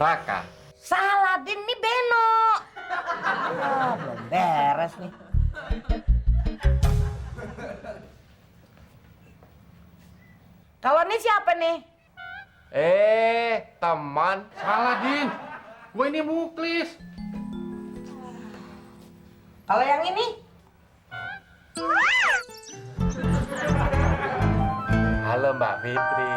Raka. Salah, Din, nih Beno. Belum beres nih. Kalau ini siapa nih? Teman. Salah, Din. Gue ini Muklis. Kalau yang ini? Halo Mbak Fitri.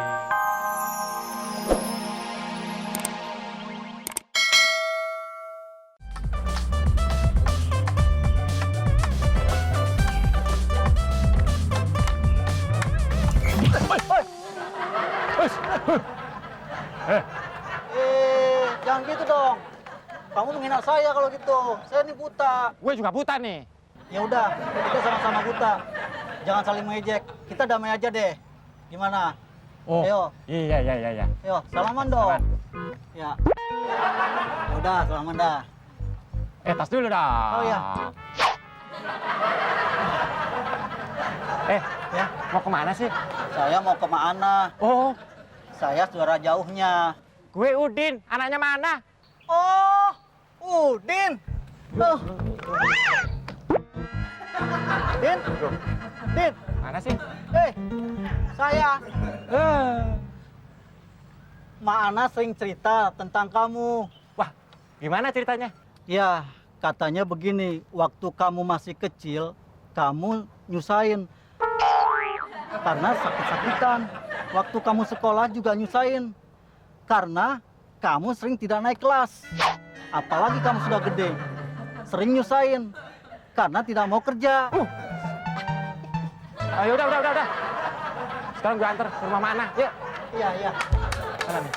Jangan gitu dong. Kamu menghina saya kalau gitu. Saya ini buta. Gue juga buta nih. Ya udah, kita sama-sama buta. Jangan saling mengejek. Kita damai aja deh. Gimana? Oh, Ayo, iya. ayo, salaman dong. Salaman. Ya. Ya udah, salaman dah. Tas dulu dah. Oh, iya. Ya, mau kemana sih? Saya mau ke mana? Oh, Saya saudara jauhnya. gue Udin, anaknya mana? Oh, Udin. Din, Din. Mana sih? Saya. Eh, Ma Ana sering cerita tentang kamu. Wah, gimana ceritanya? Ya, katanya begini, waktu kamu masih kecil, kamu nyusahin. Karena sakit-sakitan. Waktu kamu sekolah juga nyusahin. Karena kamu sering tidak naik kelas. Apalagi kamu sudah gede. Sering nyusahin. Karena tidak mau kerja. Ayo, udah. Sekarang gue antar ke rumah mana? Yuk. Iya. Sana nih.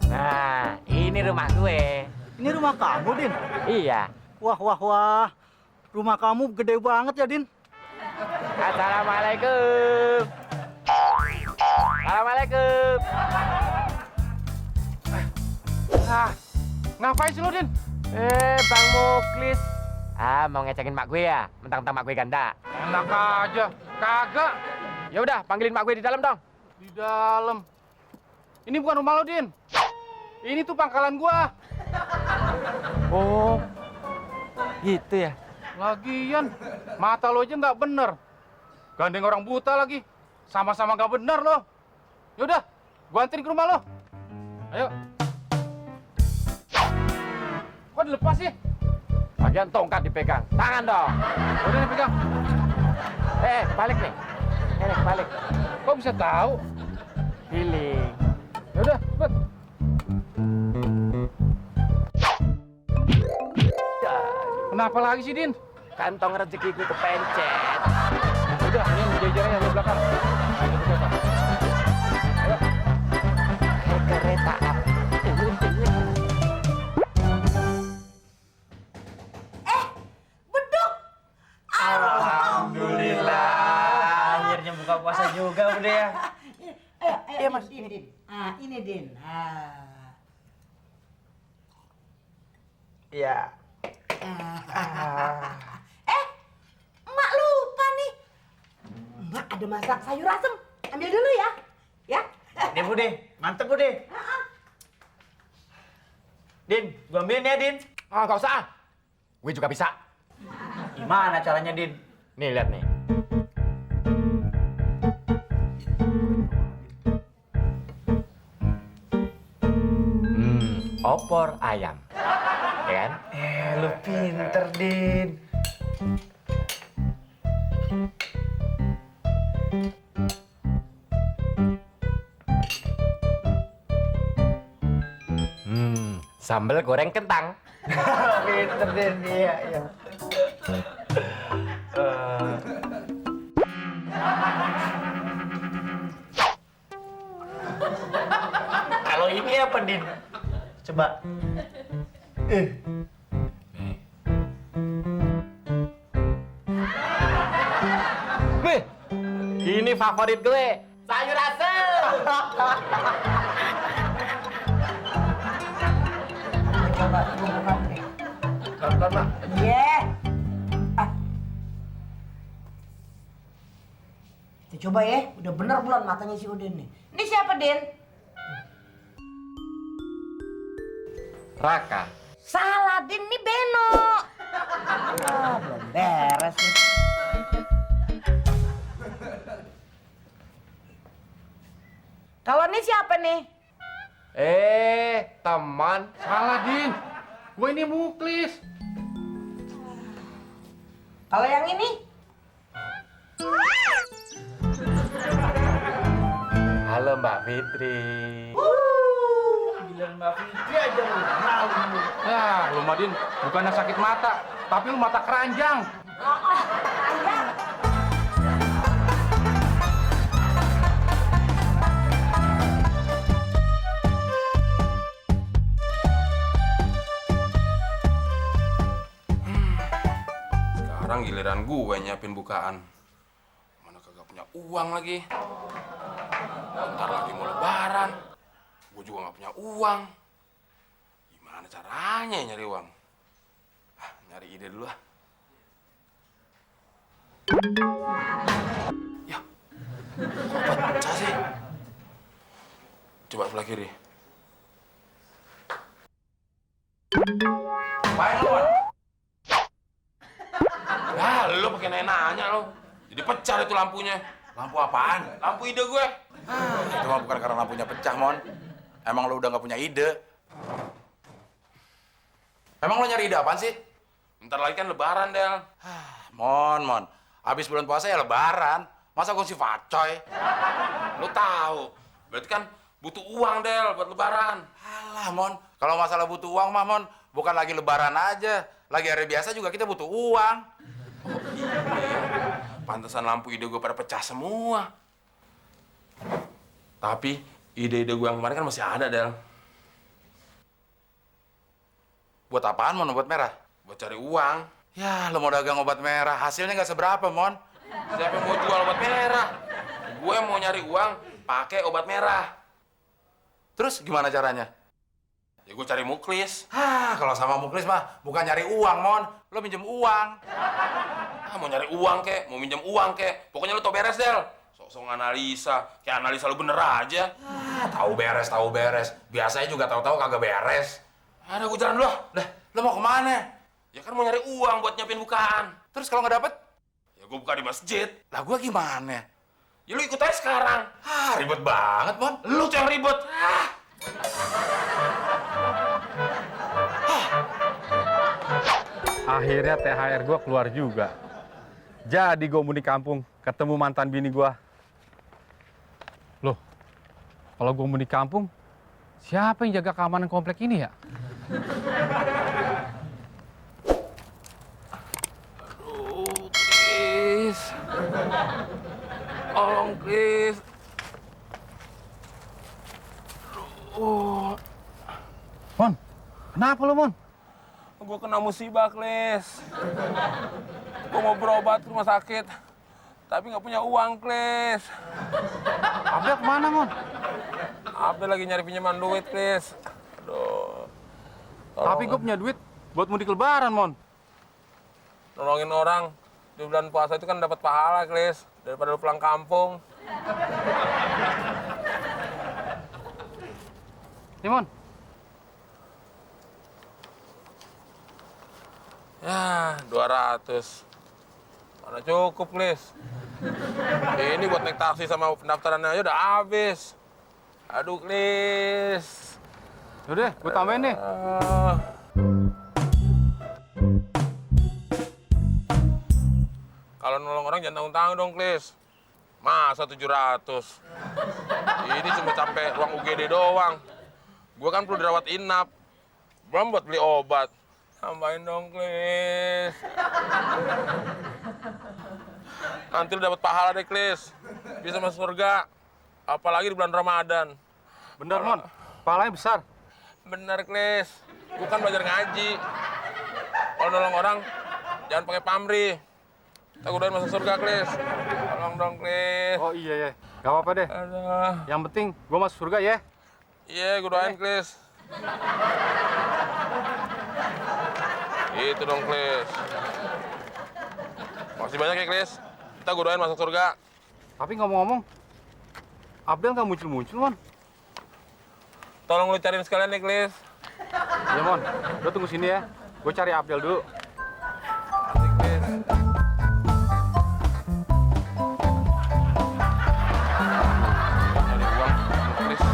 Nah, ini rumah gue. Ini rumah kamu, Din? Iya. Wah. Rumah kamu gede banget ya, Din? Assalamualaikum. Assalamualaikum. Ngapain sih lo, Din? Bang Muklis. Mau ngecekin mak gue ya? Mentang-mentang mak gue ganda. Enak aja. Kagak. Ya udah, panggilin mak gue di dalam dong. Di dalam. Ini bukan rumah lo, Din. Ini tuh pangkalan gua. Oh, gitu ya. Lagian, mata lo aja nggak bener. Gandeng orang buta lagi. Sama-sama nggak bener lo. Yaudah, gua anterin ke rumah lo. Ayo. Kok dilepas sih? Bagian tongkat dipegang. Tangan dong. Udah nih pegang. Balik nih. Ini balik. Kok bisa tahu? Feeling. Yaudah, cepet. Kenapa lagi sih, Din? Kantong rezeki gue kepencet. Udah, ini jajarannya di belakang. Ayo, belakang. Ayo. Kereta api. Beduk! Alhamdulillah, akhirnya buka puasa juga udah ya. Iya, Mas. Din. Ini, Din. Iya. Emak lupa nih. Emak ada masak sayur asem. Ambil dulu ya. Ya. Nih Bude, mantep Bude. Din, gua ambilin ya Din. Nggak usah. Gue juga bisa. Gimana caranya Din? Nih, lihat nih. Opor ayam. Ya kan? Lu pinter Din. Sambal goreng kentang. Pinter Din, iya. Kalau ini apa Din? Coba. Wih, ini favorit gue. Sayur asem. Pelan-pelan, Mak. Iya. Coba ya, udah bener belum matanya si Udin nih. Ini siapa, Din? Raka. Salah, Din, nih Beno. Belum beres nih. Kalau ini siapa nih? Teman. Salah, Din. Gue ini Muklis. Kalau yang ini? Halo Mbak Fitri. Bilang Mbak Fitri aja lu kenalin lu. Ya, lu Madin, bukannya sakit mata, tapi lu mata keranjang. Sekarang giliran gue nyiapin bukaan. Mana kagak punya uang lagi. Bentar lagi mau lebaran. Gue juga nggak punya uang. Gimana caranya ya nyari uang? Nyari ide dulu ah. Ya, kok pecah sih? Coba sebelah kiri. Apain lu, Wan? Lu pakai nanya lo. Jadi pecah itu lampunya. Lampu apaan? Lampu ide gue. Itu mah bukan karena lampunya pecah, Mon. Emang lo udah nggak punya ide? Emang lo nyari ide apaan sih? Bentar lagi kan lebaran, Del. Mon. Habis bulan puasa ya lebaran. Masa gue si facoy? Lu tahu. Berarti kan butuh uang, Del, buat lebaran. Alah, Mon. Kalau masalah butuh uang mah, Mon, bukan lagi lebaran aja. Lagi hari biasa juga kita butuh uang. Pantesan lampu ide gue pada pecah semua. Tapi ide-ide gue yang kemarin kan masih ada, Del. Buat apaan, Mon, obat merah? Buat cari uang. Ya, lo mau dagang obat merah. Hasilnya nggak seberapa, Mon. Siapa yang mau jual obat merah? Gue mau nyari uang pakai obat merah. Terus gimana caranya? Ya gue cari muklis. Kalau sama Muklis mah bukan nyari uang, Mon. Lo minjem uang. Mau nyari uang kek, mau minjem uang kek. Pokoknya lu tau beres, Del. Sok-sok analisa. Kayak analisa lu bener aja. Tahu beres. Biasanya juga tahu-tahu kagak beres. Ada gue jalan dulu. Lah, lo mau kemana? Ya kan mau nyari uang buat nyiapin bukaan. Terus kalau nggak dapet? Ya gue buka di masjid. Lah gua gimana? Ya lu ikut aja sekarang. Ribet banget, Mon. Lu tuh yang ribet. Akhirnya THR gue keluar juga. Jadi gue mau di kampung, ketemu mantan bini gue. Loh, kalau gue mau di kampung, siapa yang jaga keamanan komplek ini ya? Please. Tolong, please. Mon, kenapa lo, Mon? Gue kena musibah, Klis. Gue mau berobat ke rumah sakit. Tapi nggak punya uang, Klis. Abel kemana, Mon? Abel lagi nyari pinjaman duit, Klis. Aduh. Tapi gue punya duit buat mudik lebaran, Mon. Nolongin orang di bulan puasa itu kan dapat pahala, Klis. Daripada lu pulang kampung. Nih, Mon. Ya, 200. Mana cukup, Klis. Ini buat naik taksi sama pendaftarannya aja udah habis. Aduh, Klis. Yaudah, gue tambahin nih. Kalau nolong orang jangan tanggung-tanggung dong, Klis. Masa 700? Ini cuma sampai ruang UGD doang. Gue kan perlu dirawat inap. Belum buat beli obat. Tambahin dong, Klis. Nanti lu dapat pahala deh, Klis. Bisa masuk surga. Apalagi di bulan Ramadan. Bener, Mon. Pahalanya besar. Bener, Klis. Gue kan belajar ngaji. Kalau nolong orang, jangan pakai pamrih. Kita udahin masuk surga, Klis. Tolong dong, Klis. Oh iya, ya. Gak apa-apa deh. Aduh. Yang penting gue masuk surga ya. Iya, gue doain, Klis. Itu dong, Klis. Makasih banyak ya, Klis. Kita gue doain masuk surga. Tapi ngomong-ngomong, Abdel nggak muncul-muncul, Mon. Tolong lu cariin sekalian nih, Klis. Ya, Mon. Lo tunggu sini ya. Gue cari Abdel dulu. Asik, Klis. Cari uang, Klis.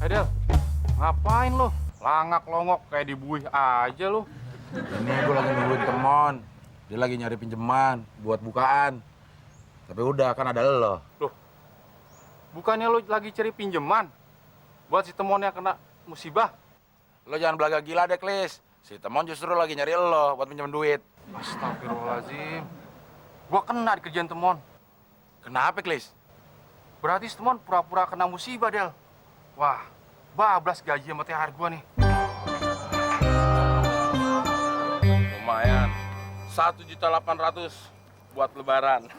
Hey, Del. Ngapain lo? Langak longok kayak dibuih aja lo. Ini gue lagi nungguin temon. Dia lagi nyari pinjaman buat bukaan. Tapi udah, kan ada lo. Loh, bukannya lo lagi cari pinjaman buat si Temon yang kena musibah? Lo jangan belaga gila deh, Klis. Si temon justru lagi nyari lo buat pinjam duit. Astagfirullahaladzim. Gua kena di kerjaan Temon. Kenapa, Klis? Berarti si Temon pura-pura kena musibah, Del. Wah, bablas gaji sama THR gua nih. Lumayan. 1.800.000 buat lebaran.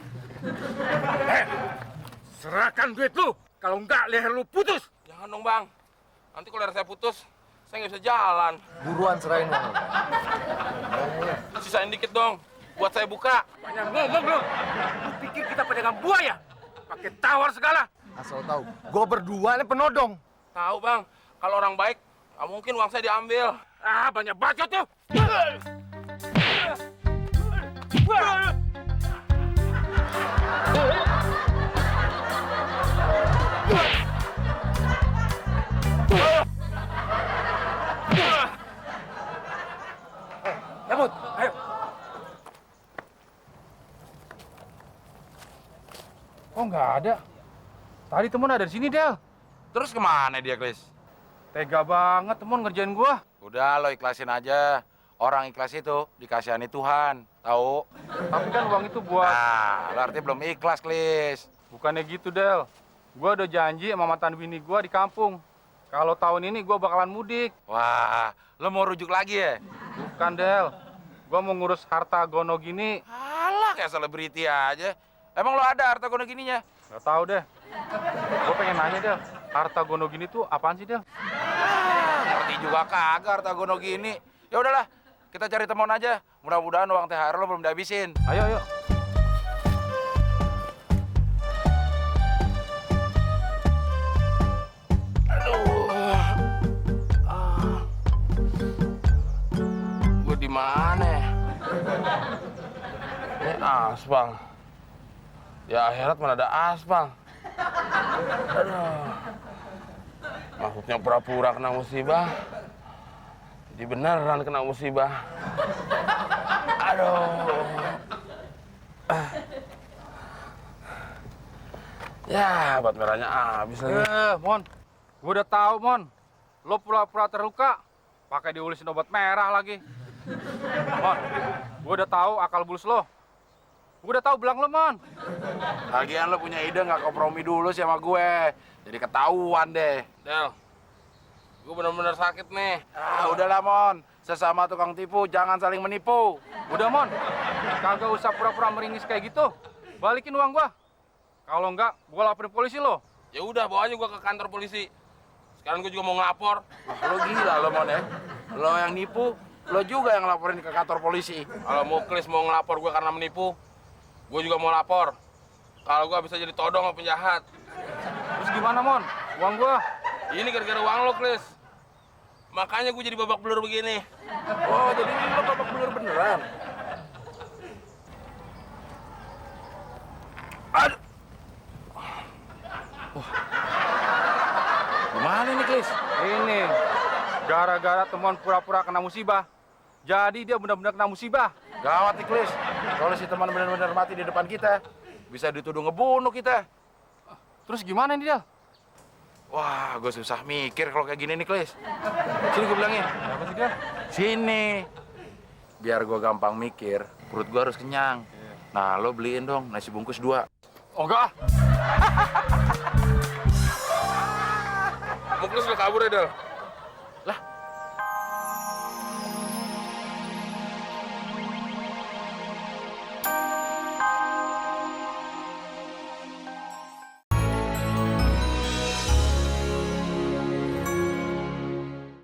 Serahkan duit lu. Kalau enggak, leher lu putus. Jangan dong, Bang. Nanti kalau leher saya putus, saya nggak bisa jalan. Buruan serahin uang. Sisain dikit dong, buat saya buka. Banyak ngomong lu. Lu pikir kita pedagang buaya? Pakai tawar segala. Asal tahu, gue berdua nih penodong. Tahu, Bang. Kalau orang baik, nggak mungkin uang saya diambil. Ah, banyak bacot tuh. Cabut, ayo. Oh, nggak ada. Tadi Temon ada di sini, Del. Terus kemana dia, Klis? Tega banget Temon ngerjain gua. Udah, lo ikhlasin aja. Orang ikhlas itu dikasihani Tuhan, tahu? Tapi kan uang itu buat... Nah, lo artinya belum ikhlas, Klis. Bukannya gitu, Del. Gua udah janji sama mantan bini gua di kampung. Kalau tahun ini gua bakalan mudik. Wah, lo mau rujuk lagi ya? Bukan, Del. Gua mau ngurus harta gono gini. Alah, kayak selebriti aja. Emang lo ada harta gono gininya? Gak tahu deh. Gua pengen nanya, Del. Harta gono gini tuh apaan sih, Del? Ngerti juga kagak harta gono gini. Ya udahlah, kita cari Temon aja. Mudah-mudahan uang THR lo belum dihabisin. Ayo, ayo. Gue di mana ya? Ini aspal. Ya akhirat mana ada aspal. Aduh. Maksudnya pura-pura kena musibah. Jadi beneran kena musibah. Aduh. Ya, bat merahnya habis lagi. Mon. Gua udah tahu, Mon. Lo pura-pura terluka, pakai diulisin obat merah lagi. Mon, gua udah tahu akal bulus lo. Gua udah tahu belang lo, Mon. Lagian lo punya ide nggak kompromi dulu sih sama gue. Jadi ketahuan deh. Del, gue bener-bener sakit nih. Ah, udahlah, Mon. Sesama tukang tipu, jangan saling menipu. Udah, Mon. Kagak usah pura-pura meringis kayak gitu. Balikin uang gua. Kalau enggak, gua laporin polisi lo. Ya udah, bawa aja gue ke kantor polisi. Sekarang gue juga mau ngelapor. Lo gila lo, Mon, ya? Lo yang nipu, lo juga yang laporin ke kantor polisi. Kalau Muklis mau ngelapor gue karena menipu, gue juga mau lapor. Kalau gue bisa jadi todong sama penjahat. Terus gimana, Mon? Uang gua? Ini gara-gara uang lo, Klis. Makanya gue jadi babak belur begini. Oh, jadi ini lo babak belur beneran? Aduh. Gimana nih, Klis? Ini. Gara-gara teman pura-pura kena musibah. Jadi dia benar-benar kena musibah. Gawat nih, Klis. Kalau si teman benar-benar mati di depan kita, bisa dituduh ngebunuh kita. Terus gimana nih, Del? Wah, gue susah mikir kalau kayak gini nih, Klis. Sini gue bilangin. Apa sih, Del? Sini. Biar gue gampang mikir, perut gue harus kenyang. Nah, lo beliin dong nasi bungkus 2. Oh, enggak. Muklis udah kabur ya, Del?